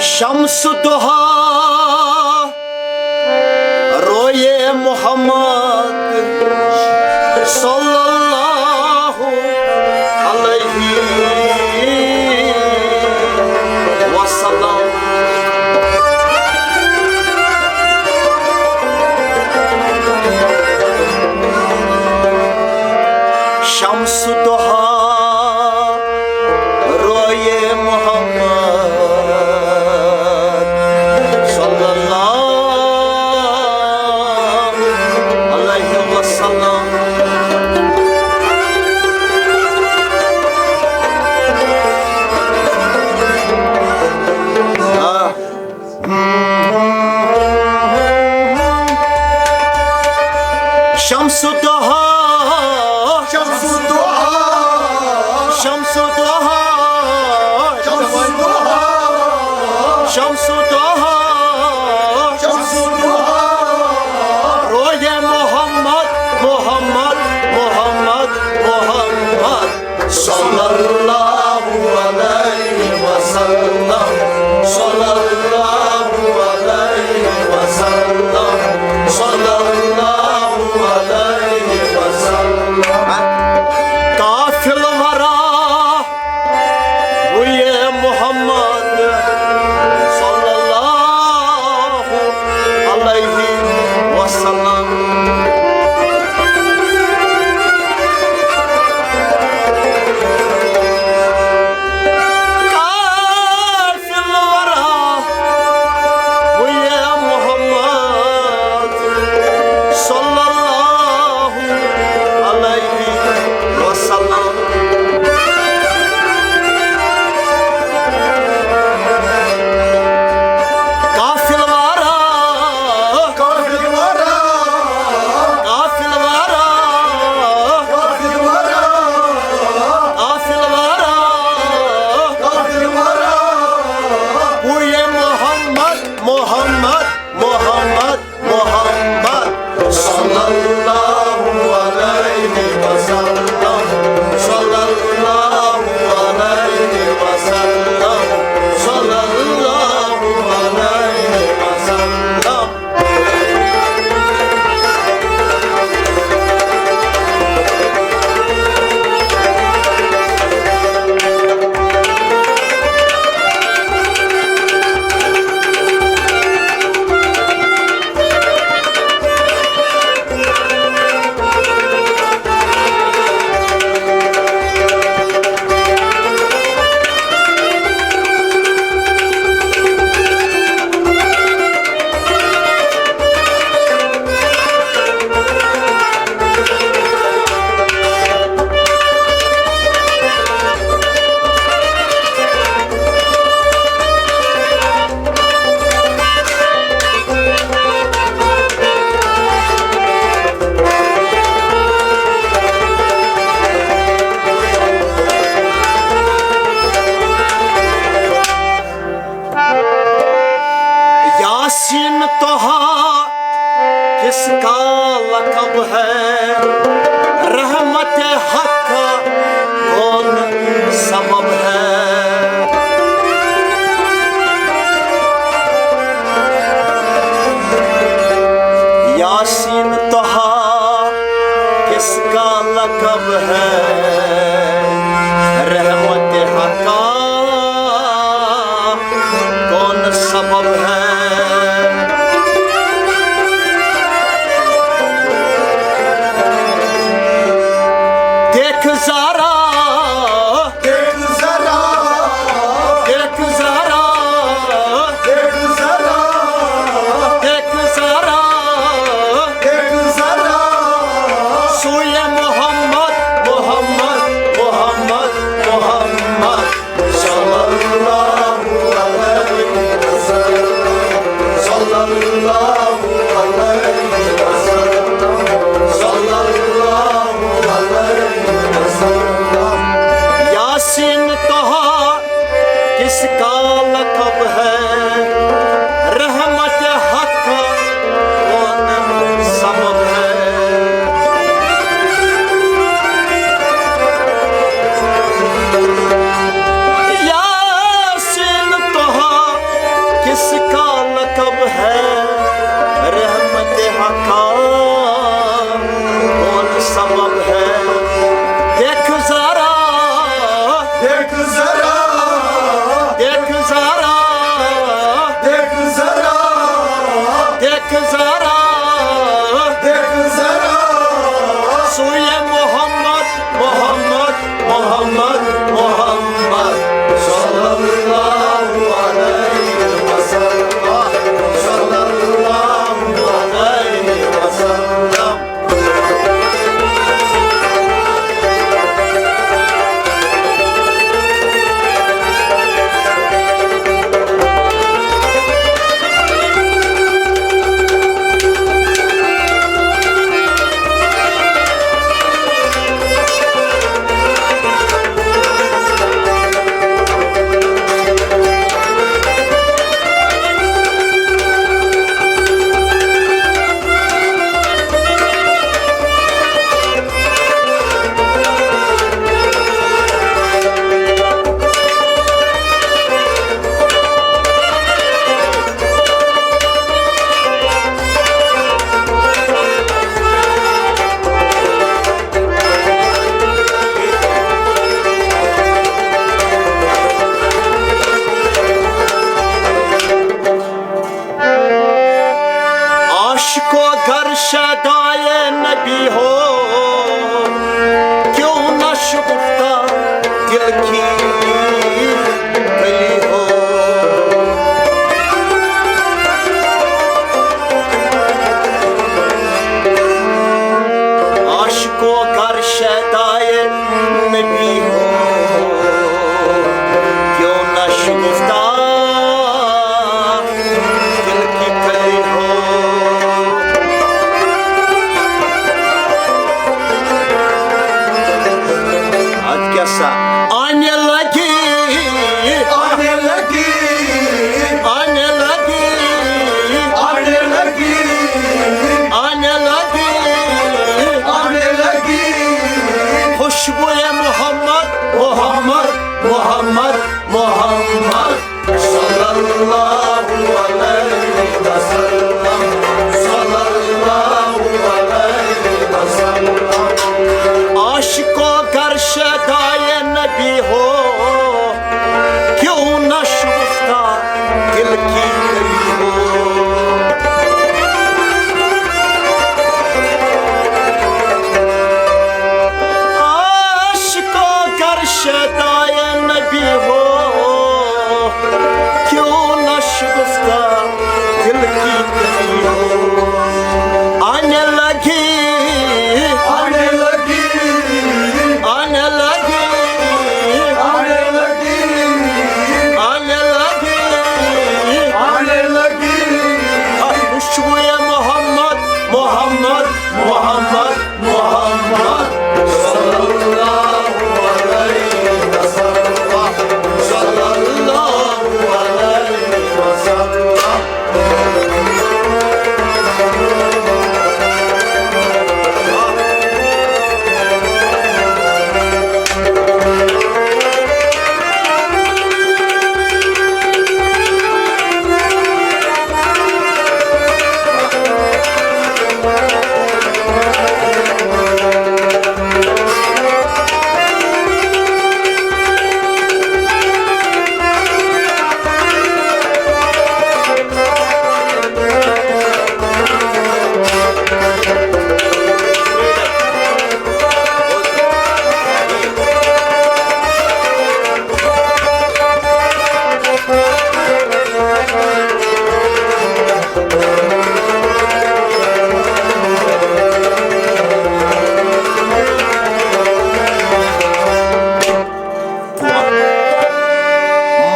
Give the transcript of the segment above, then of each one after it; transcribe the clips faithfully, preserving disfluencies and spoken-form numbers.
شمس الضحیٰ، روئے محمد صلی اللہ علیہ وسلم۔ شمس الضحیٰ، روئے محمد صلی اللہ علیہ وسلم۔ آہ۔ شمس الضحیٰ، شمس الضحیٰ، شمس الضحیٰ، شمس الضحیٰ، شمس الضحیٰ، شمس الضحیٰ۔ روئے محمد، محمد، محمد، محمد۔ صلی اللہ علیہ وسلم، صلی اللہ علیہ وسلم، صلی اللہ علیہ وسلم۔ کافی الورا، ہوئے محمد صلی اللہ علیہ وسلم۔ کافی الورا، ہوئے محمد صلی اللہ علیہ وسلم۔ کافی الورا، کافی الورا، کافی الورا، کافی الورا، کافی الورا، کافی الورا۔ ہوئے محمد، محمد، محمد، محمد۔ صلی اللہ علیہ وسلم، صلی اللہ علیہ وسلم، صلی اللہ علیہ وسلم۔ یاسین طٰہٰ کس کا لقب ہے؟ رحمت حق کا کون سبب ہے؟ یاسین طٰہٰ کس کا لقب ہے؟ رحمت حق کا کون سبب ہے؟ دیکھ ذرا، دیکھ ذرا، دیکھ ذرا، دیکھ ذرا، دیکھ ذرا، دیکھ ذرا۔ سوئے محمد، محمد، محمد، محمد۔ صلی اللہ علیہ وسلم۔ اس کا لقب ہے رحمت حقا، کون سبب ہے؟ دیکھ ذرا، دیکھ ذرا، دیکھ ذرا، دیکھ ذرا، دیکھ ذرا، دیکھ ذرا، سوئے محمد، محمد، محمد، محمد، صلی اللہ علیہ وسلم، صلی اللہ علیہ وسلم۔ عاشقو گر شیدائے نبی ہو، کیوں نہ شگفتہ دل کی کلی ہو۔ عاشقو گر شیدائے نبی ہو، کیوں نہ شگفتہ دل کی کلی ہو۔ ادٕ کیٛاہ سا؟ آنے لگی، آنے لگی، آنے لگی، آنے لگی، آنے لگی، آنے لگی۔ خوشبوئے محمد، محمد، محمد، محمد۔ صلی اللہ علیہ وسلم، صلی اللہ علیہ وسلم۔ عاشقو گر شیدائے نبی ہو، کیوں نہ شگفتہ دل کی کلی ہو۔ عاشقو گر شیدائے نبی ہو، کیوں نہ شگفتہ دل کی کلی ہو۔ آنے لگی، آنے لگی، آنے لگی، آنے لگی، آنے لگی، آنے لگی۔ خوشبوئے محمد، محمد، محمد، محمد، صلی اللہ علیہ وسلم، صلی اللہ علیہ وسلم۔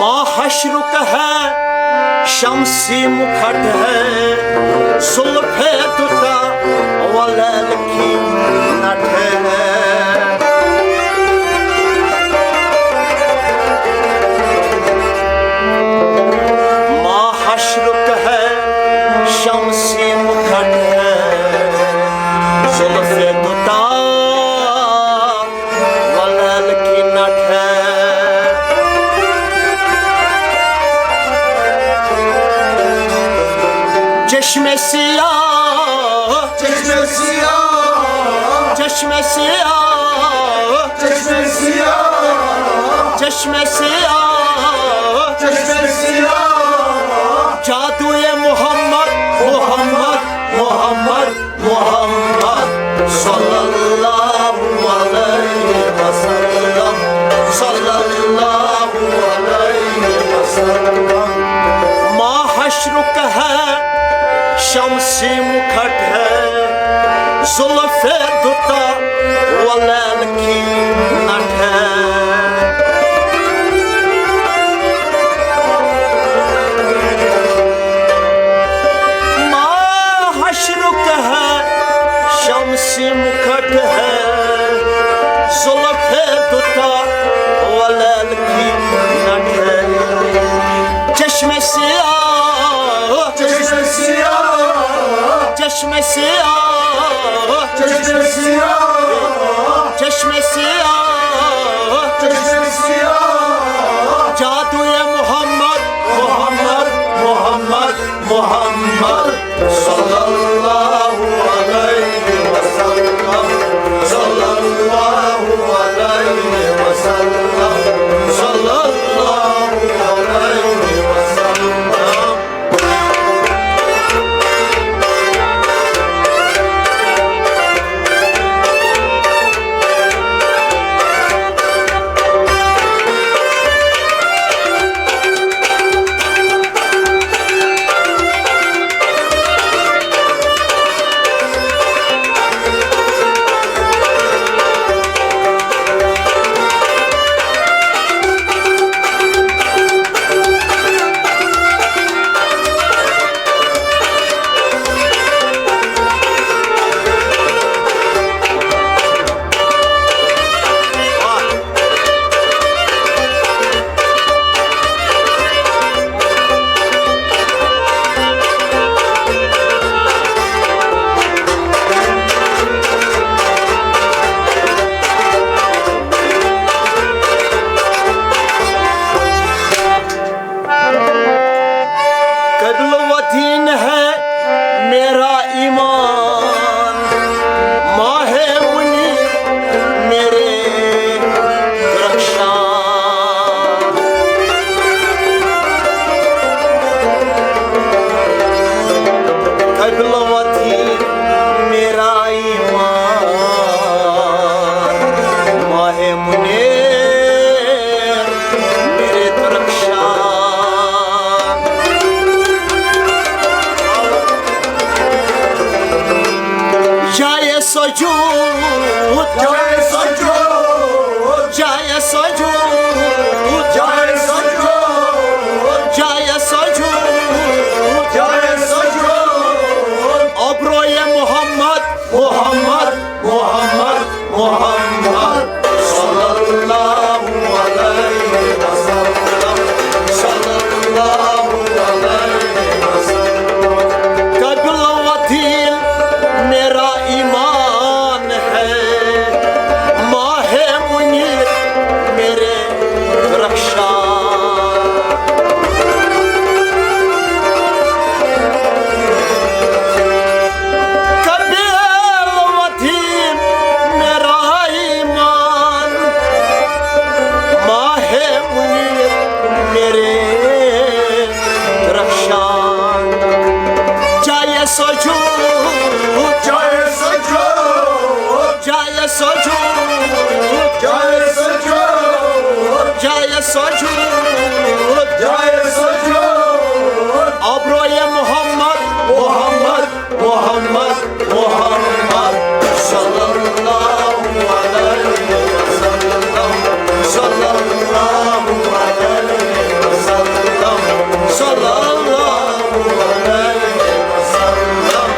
ما حشرک ہے، شمسی مکھٹ ہے، زلفِ دوتا و لیل کی نٹ ہے۔ ما حشرک ہے، شمسی مکھٹ ہے، زلفِ دوتا و لیل کی نٹ ہے۔ چشمِ سیاہ، چشمِ سیاہ، چشمِ سیاہ، چشمِ سیاہ، چشمِ سیاہ، چشمِ سیاہ۔ جادوی محمد، محمد، محمد، محمد صلی اللہ علیہ وسلم، صلی اللہ علیہ وسلم۔ ماہ اشرق ہے، شمسی مکھٹ ہے، زلف دوتا و لیل کی نٹ ہے۔ ماہ اشرق ہے، شمسی مکھٹ ہے، زلف دوتا و لیل کی نٹ ہے۔ چشمِ سیاہ، چشمِ سیاہ، چشمِ سیاہ، چشمِ سیاہ، چشمِ سیاہ، چشمِ سیاہ۔ جادوی محمد، محمد، محمد، محمد صلی اللہ علیہ وسلم، صلی اللہ علیہ وسلم، صلی اللہ علیہ وسلم۔ قبلہ و دین ہے میرا ایمان، ماہِ منیر میرے درخشاں۔ قبلہ و دین میرا ایمان، ماہِ منیر میرے درخشاں۔ جایِ سجود، جایِ سجود، جایِ سجود، جایِ سجود، جایِ سجود، جایِ سجود۔ ابروی محمد، محمد، محمد، محمد صلی اللہ علیہ وسلم، صلی اللہ علیہ وسلم۔ قبلہ و دین میرا ایمان ہے، ماہِ منیر میرے درخشاں۔ قبلہ و دین میرا ایمان، ماہِ منیر میرے درخشاں۔ جایِ سجود، جایِ سجود، جایِ سجود، جایِ سجود، جایِ سجود، جایِ سجود۔ ابروی محمد، محمد، محمد، محمد صلی اللہ علیہ وسلم، صلی اللہ علیہ وسلم، صلی اللہ علیہ وسلم۔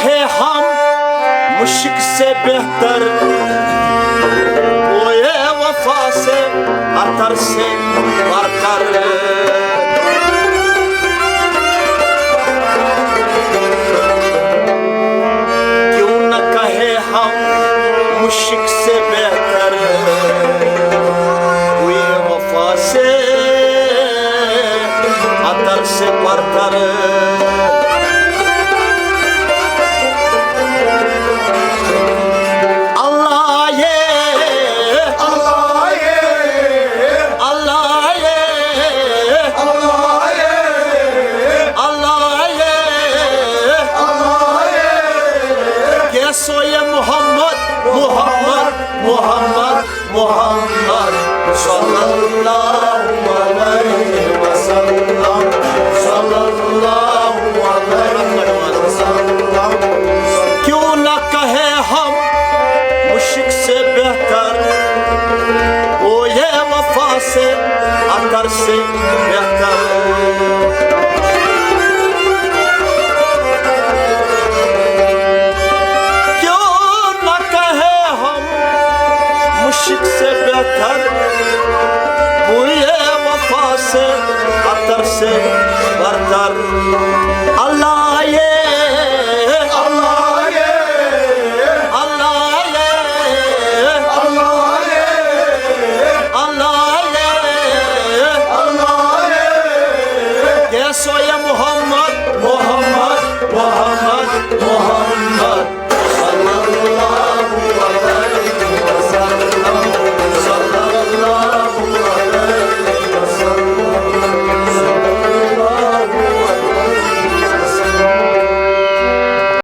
ہے ہم مشک سے بہتر، بوئے وفا سے عطر سے برتر۔